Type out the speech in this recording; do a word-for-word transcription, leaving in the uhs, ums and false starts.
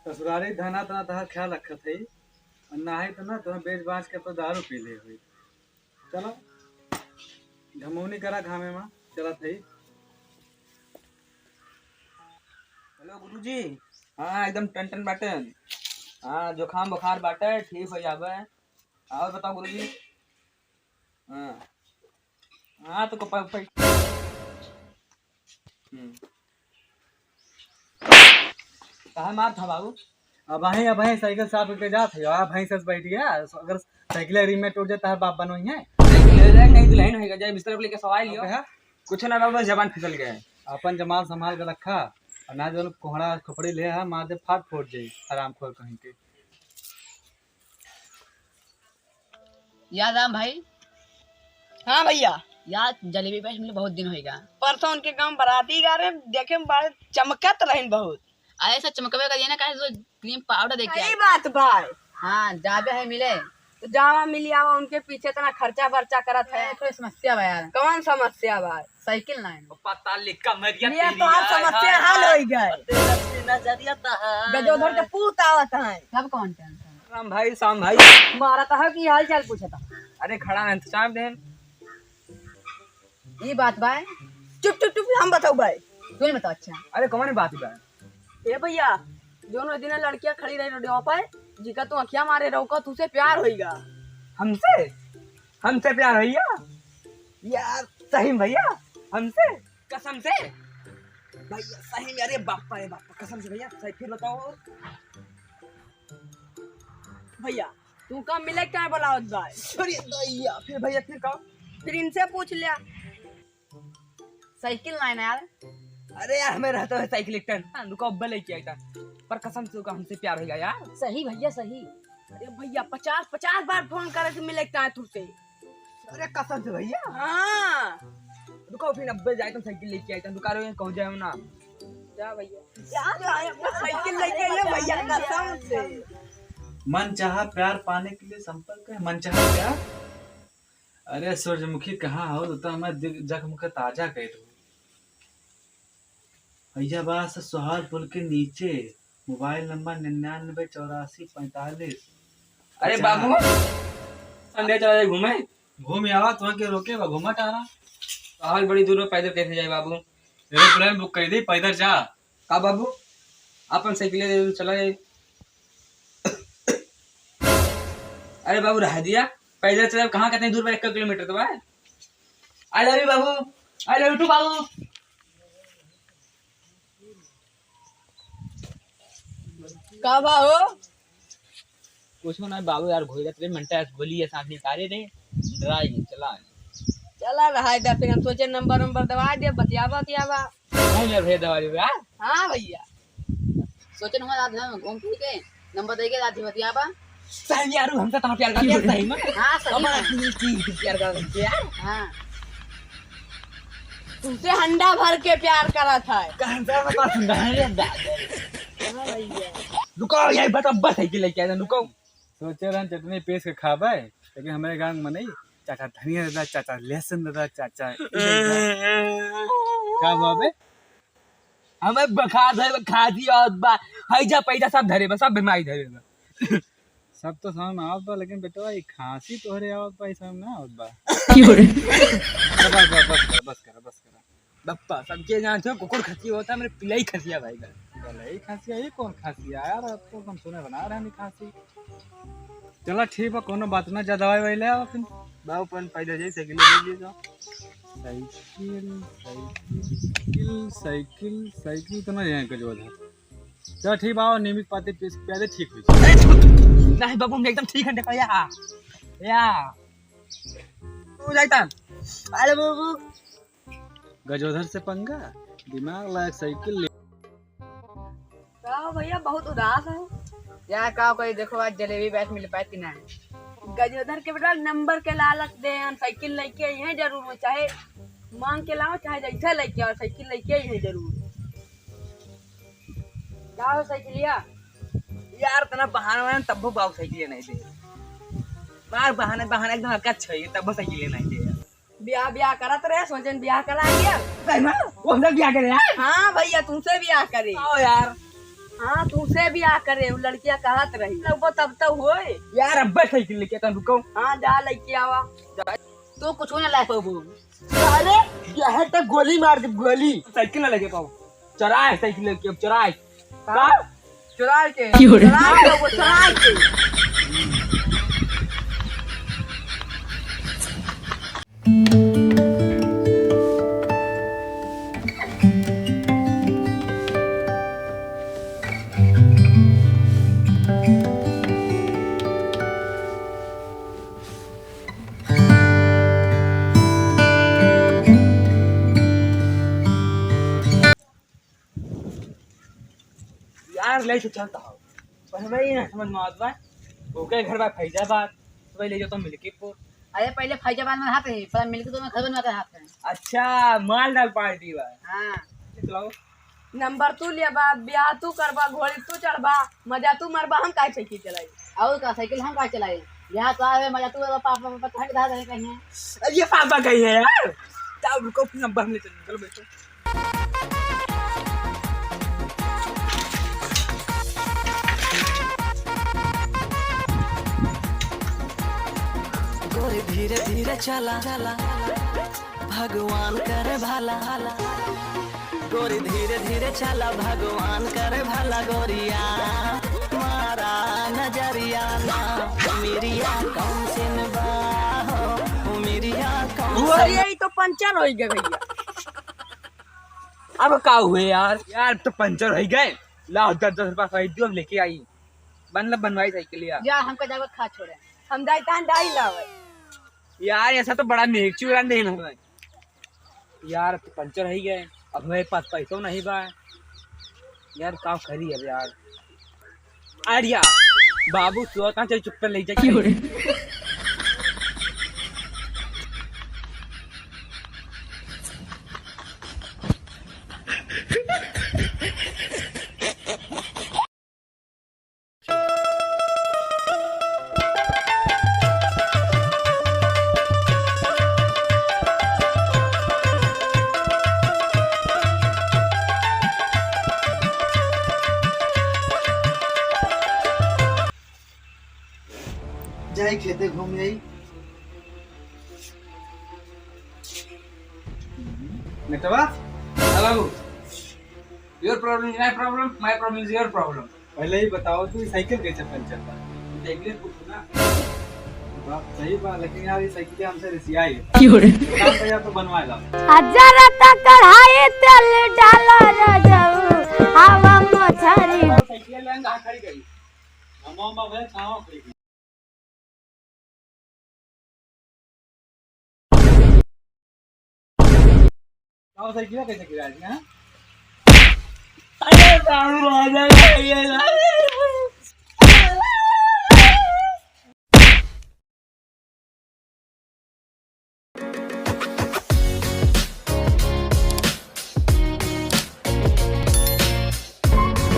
ससुरारी धना तना तहार ख्याल रखत हई, और ना है तो ना तुम्हें बेच बाच के तो दारू पी ले हुई। चलो, घमौनी करा घामे मा, चलत हई। हेलो गुरुजी। हाँ, एकदम टन टन बाटे। हाँ, जुकाम बुखार बाटे, ठीक हो जाबे। और बताओ गुरुजी। हाँ। हाँ, तो को प-, प-, हम्म। काहे मार था बाबू? अब अहीं, अब अहीं साइकिल साफ करके जात है, आप भैंस से बैठ गया, अगर साइकिल रिम में टूट जाता है, बाप बनोई है। ले जाए, कहीं दुल्हन होएगा, जाए बिस्तर पे लेके सवाई लियो। अब है? कुछ ना बाबू, जबान फिसल गया है। अपन जमाल संभाल के रखा, और ना जो कोहड़ा खोपड़ी ले आ, मार दे फाट फूट जाई, हरामखोर कहीं के। याद राम भाई। हाँ भैया। यार, जलेबी भाई हमने बहुत दिन होइगा। परसों उनके गाँव बराती गा रहे, देखे में बड़े चमकत रहिन बहुत। अरे, ऐसा चमकबे करिए ना, काहे तो क्रीम पाउडर देके सही आए। बात भाई। हाँ, जाबे है मिले। तो जावा मिली आवा, उनके पीछे इतना खर्चा बर्चा करत है। ए, कोई समस्या बा यार। कौन समस्या बा? साइकिल ना है। पता लिख कमरिया ये तेरी तो आज आय, समस्या हाय, हल हाय। होई गए। तेरा से नजरिया तहार। गजोधर के पूत आवत है। सब कौन टेंशन? राम भाई, श्याम भाई। मारत है कि हाल चाल पूछत है? अरे खड़ा है, इंतजाम देन। ई बात बा। चुप, चुप, चुप, हम बताऊ बा। तू ही बताओ, अच्छा। अरे कौन बात बा? ए भैया, जोनो दिना लड़कियां खड़ी रही रोडवा पे, जिका तू अखिया मारे रहो, का तुझसे प्यार होइगा। हमसे? हमसे प्यार भैया? यार, सही में भैया? हमसे? कसम से? भैया, सही में? अरे बाप रे बाप, कसम से भैया, सही, फिर बताओ। भैया, तू का मिले क्या बोलावत बा? अरे दैया, फिर भैया, फिर का? फिर इनसे पूछ लिया। साइकिल ना है ना यार। अरे यार, हमें रहता है साइकिल एक टन। हाँ, रुको, अब्बा लेके आया था। पर कसम से ओका हमसे प्यार होइगा यार। सही भैया, सही। अरे भैया, पचास, पचास बार फोन करे से मिले का है तुझसे। अरे कसम से भैया। हाँ। रुको, फिर अब्बे जाए तो साइकिल लेके आए तो। रुका रहे, कहूँ जाए ना। जा भैया। जा, जा, जा, साइकिल लेके आइए भैया, कसम से। मन चाहा प्यार पाने के लिए संपर्क है, मन चाहा प्यार। अरे सूरजमुखी, कहाँ हो? तू तो हमें दिल जख्म के ताजा कर दो। भैया बा से सोहाल पुल के नीचे, मोबाइल नंबर निन्यानवे चौरासी पैंतालीस। अरे अच्छा। बाबू, संडे चला जाए घूमे। घूम आवा, तुहा के रोके बा, घूमा टहरा। सोहाल बड़ी दूर बा, पैदल कैसे जाए बाबू? एरोप्लेन बुक कर दी, पैदल जा। का बाबू, अपन साइकिल ले चला जाए। अरे बाबू, रह दिया, पैदल चला, कहाँ कितनी दूर बा, एक किलोमीटर तो बा। I love you बाबू, I love you too बाबू। का बा हो? कुछ ना बाबू, यार घोड़ा तेरे मंटा गोली है साथ निकाले रे, डराई चला। चला रहा है, फिर हम सोचे नंबर वंबर दबा दे, बतियावा बतियावा। नहीं मेरे भैया दबा दे यार। हाँ भैया। सोचे ना आज हम घूम फिर के नंबर दे के आज बतियावा। सही में यार, हमसे तना प्यार कर दिया सही में। हाँ, सही में। हमारा इतनी चीज प्यार कर दिया यार। हाँ। तुमसे हंडा भर के प्यार करा था। कहाँ से बता हंडा है यार? हाँ भैया। रुको, यही बता, बस है कि लेके आया, रुको। सोचे रहन चटनी पीस के खाबे, लेकिन हमारे गांव में नहीं, चाचा धनिया दादा, चाचा लहसुन दादा, चाचा ई दादा। का हुआ बे? हमें बुखार धरे बा, खांसी आवत बा, हैजा पैजा सब धरे बा, सब बीमारी धरे बा। सब तो समझ में आवत बा, लेकिन बेटवा, ई खांसी तोहरे आवत बा, ई समझ में ना आवत बा। क्यों रे? बस, बस, बस कर, बस कर, बस कर। बप्पा, सबके जान छो, कुकुर खसिया होता है, मेरे पिलाई खसिया भाई का। पिलाई खसिया, ये कौन खसिया यार? अब तो हम सुने बना रहे हैं खांसी। चला ठीक बा, कोनो बात ना, जा दवाई वाई ले आओ फिर। बाबू, अपन पैदल जाई, साइकिल ले लीजिए तो। साइकिल, साइकिल, साइकिल, साइकिल तो ना जाए कुछ बोला। चल ठीक बा, नीम के पाती पीस के पिया दे, ठीक हो जाए। नहीं बाबू, हम एकदम ठीक है, देखो या, या। तू जाता। अरे बाबू। गजोधर से पंगा, दिमाग लायक साइकिल ले। का हो भैया, बहुत उदास हो? यार का कोई देखो, आज जलेबी बैठ मिल पाए कि ना? गजोधर के बेटा नंबर के लालच दे, हम साइकिल लेके आई हैं जरूर, वो चाहे मांग के लाओ, चाहे जैसे लेके आओ, साइकिल लेके आई है जरूर। का हो साइकिलिया? यार, इतना बहाना है, तब बाबू साइकिल नहीं दे। मार बहाना, बहाना एकदम हरकत छै, तब साइकिल नहीं दे। ब्याह, ब्याह करत रहे, सोचन ब्याह करा लिया। सही में? वो हमसे ब्याह करे यार? हाँ भैया, तुमसे ब्याह करे। आओ यार। हाँ, तुमसे ब्याह करे, वो लड़कियां कहत रही। लौको तब तो होए। यार, अब्बे साइकिल लेके तन रुको। हाँ, जा लेके आवा। तो कुछ ना ला पाबू। अरे, यह तो गोली मार दे, गोली। साइकिल ना लेके पाओ। चुराए साइकिल लेके, अब चुराए। का? चुराए के? क्यों रे? चुराए के, वो चुराए के। यार, ले तो चलता हो, पर हमें ये ना समझ में आवत बा, ओके घर बा फैजाबाद, तो भाई ले जाओ तो मिल्कीपुर। अरे, पहले फैजाबाद में रहते हैं, फिर मिल्कीपुर में घर बनवाते रहते हैं। अच्छा, माल डाल पार्टी बा। हाँ। चलाओ। नंबर तू लिया बा, ब्याह तू करबा, घोड़ी तू चढ़बा, मजा तू मरबा, हम काहे साइकिल चलाई? और का, साइकिल हम काहे चलाई? यहाँ तो आवे, मजा तू मरबा, पापा, पापा, कहाँ के धार रहे कहीं? अरे ये पापा कहीं है यार, जाओ रुको, अपना नंबर हम ले चलेंगे, चलो बैठो। गोरी धीरे धीरे चला, चला, भगवान करे भला। गोरी धीरे धीरे चला, भगवान करे भला। गोरिया मारा नजरिया ना, उमिरिया कम सिन बा हो, उमिरिया कम वो सिन। ये तो पंचर हो गया भैया। अब का हुए यार? यार, तो पंचर हो गए। लाओ, दस दस रुपया खरीद दियो, अब लेके आई। बन लब बनवाई साइकिल यार। यार, हमका जावे खा छोड़े। हम जाई तान डाई लावे। यार, ऐसा तो बड़ा मेघ चूरन देन हमें। यार, अब तो पंचर हो गए, अब हमारे पास पैसों नहीं बा। यार, का करी अब यार? आइडिया, बाबू सुअर का चल चुप कर ले जा। क्यों रे? जाई खेते घूम आई। नेटवा, hello। Your problem is my problem, my problem is your problem। पहले ही बताओ, तू साइकिल कैसे पंचर बा? साइकिल पूछो ना। बात सही बा, लेकिन यार, ये साइकिल हमसे रिसियाई है। क्यों रे? काम भैया तो बनवा ला। हजार तक कढ़ाई तेल डाला रजऊ, हवा मछरी। साइकिल लेंगा, खड़ी गई। हम, हम, हम, छावा खड़ी गई। का हो, साइकिल कैसे गिरा दिया, हाँ? अरे, दारू आ जाएगा, ये ना।